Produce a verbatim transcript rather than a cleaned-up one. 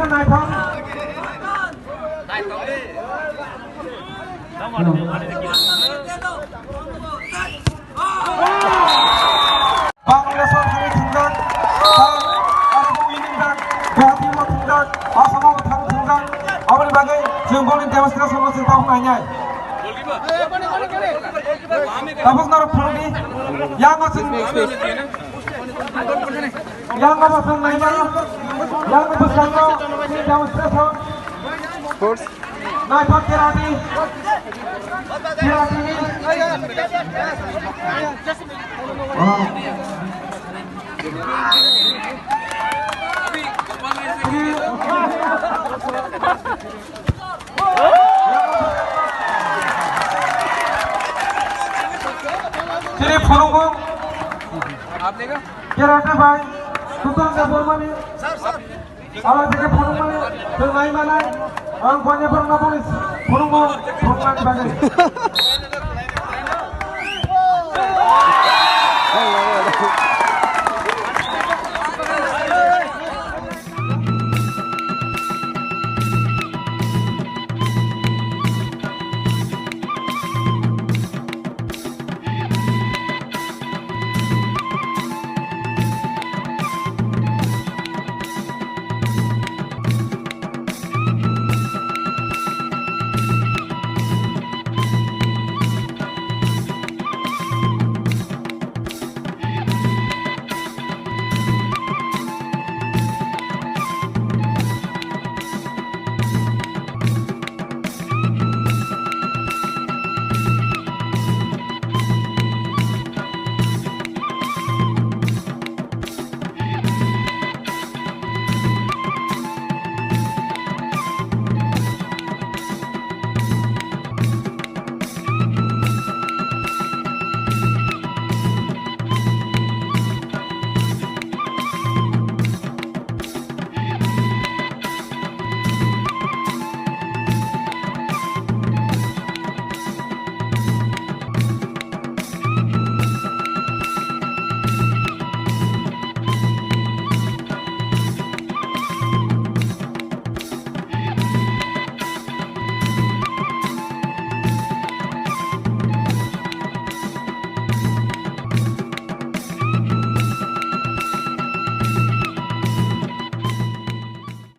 Naithok. Bangladesh o thangwi thwngjak, bang, Assam o winning jak, Guwahati o thwngjak, Assam o thang thwngjak, aboni bagwi chwng boni demonstration o chwng tabuk nainai. Tabuk norok phunukdi, yang o chwng, yang o chwng nainai, yang o bwskango demonstration. Sports. Naithok kerati. Kerati ni. Chini phunukgo. Kerati bai. Tutung Debbarmani. Aro tei phunukmani, tei nai manai, ang buini borokno boni phunukmo, phunukmani bagwi.